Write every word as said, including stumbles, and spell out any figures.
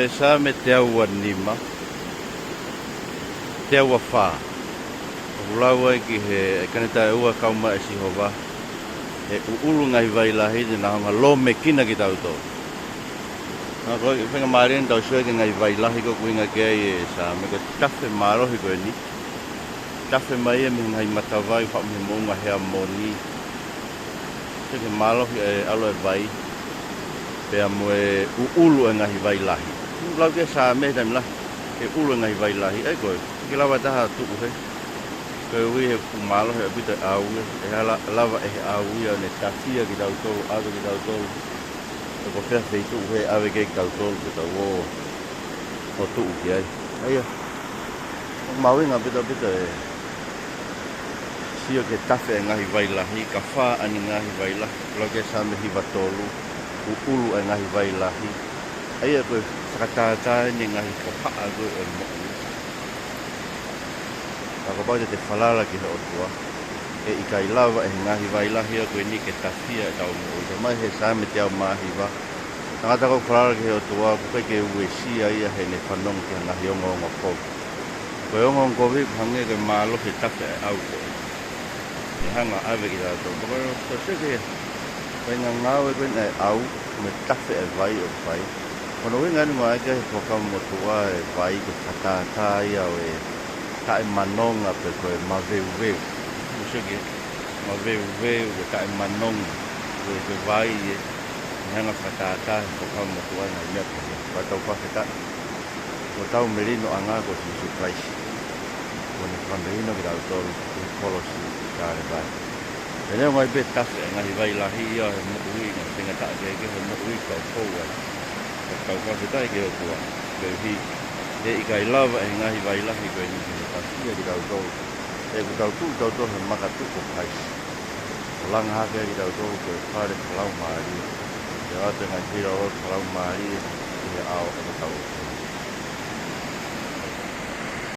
Saame teau ua nima, teau ua fā. ʻOku lau ai ki he, ʻe kane taʻeua kau mai ʻa Sihova, he ʻuʻulu e ngaahi vai lahi te na hanga ʻo lōmekina kitautolu. Naʻa ko e faingamālie eni tau sio ki he ngaahi vai lahi ko ē ʻoku ʻuhinga ki ai e Saame, ko e tafe mālohi ko eni. Tafe mai ia mei he ngaahi matavai, faʻu mei he moʻunga Heamoni. Sio ki he mālohi e ʻalu e vai, pea mo e ʻuʻulu e ngaahi vai lahi. Lau ki he Saame he taimi lahi, ʻe ʻuʻulu e ngaahi vai lahi, ʻa ia ko e, ʻikai ke lava taha tuʻu hē. Koeʻuhi he ʻoku mālohi ʻaupito e ʻau ia, ʻe hala lava ʻe he ʻau ia ʻo ne tafia kitautolu, ʻave kitautolu. Pe ko fē feituʻu hē ʻave ki ai kitautolu, ke tau ō ʻo tuʻu ki ai. ʻA ia, ʻoku mahuʻinga ʻaupito ʻaupito e sio ki he tafe e ngaahi vai lahi, ka fā ʻa e ngaahi vai lahi, lau ki he Saame hiva tolu, ʻuʻulu e ngaahi vai lahi. ʻA ia ko e fakatātā eni e ngaahi hohaʻa ko ē ʻo e moʻui. Ka kapau te te falala ki he ʻOtua, ʻe ʻikai lava ʻe he ngaahi vai lahi ko eni ke tafia ʻetau moʻui. Talamai he Saame teau mā hiva, tangata ʻoku falala ki he ʻOtua, ʻoku ʻikai ke uesia ia heʻene fanongo ki he ngaahi ongoongo kovi. Ko e ongoongo kovi ʻoku hangē ko e mālohi e tafe e ʻau ko ē. ʻE hanga ʻo ʻave kitautolu. Pea ko e sio ki he faʻahinga ngāue ko eni e ʻau, mo e tafe e vai ʻoku fai. Ko hono ʻuhinga eni ʻoku ʻai ki ai he Fuakava Motuʻa e vai ko e fakatātā ia ʻo e taʻemanonga pe ko e maveuveu. Mou sio ki he maveuveu, ko e taʻemanonga, ko e, ko e vai ē, ʻe hanga ʻo fakatātā he Fuakava Motuʻa e ngaahi meʻa ko ē. Pea tau fakafetaʻi, ko hotau melinoʻanga ko Sīsū Kalaisi. Kuo ne fakamelino kitautolu ʻi he kolosi ʻi Kalevale. Pea neongo ai pē e tafe e ngaahi vai lahi ia he moʻui, ngaahi faingataʻa kehekehe he moʻui ʻoku tau fou ai, ka tau fakafetaʻi ki he ʻOtua, koeʻuhi he ʻikai lava ʻe he ngaahi vai lahi ko eni ke ne tafia kitautolu. He ʻoku tau tuʻu kitautolu he makatuʻu ko Kalaisi, ʻo langa hake ai kitautolu ko e fale fakalaumālie, ʻo ʻoatu e ngaahi feilaulau fakalaumālie ʻi he ʻao ʻo hotau ʻOtua.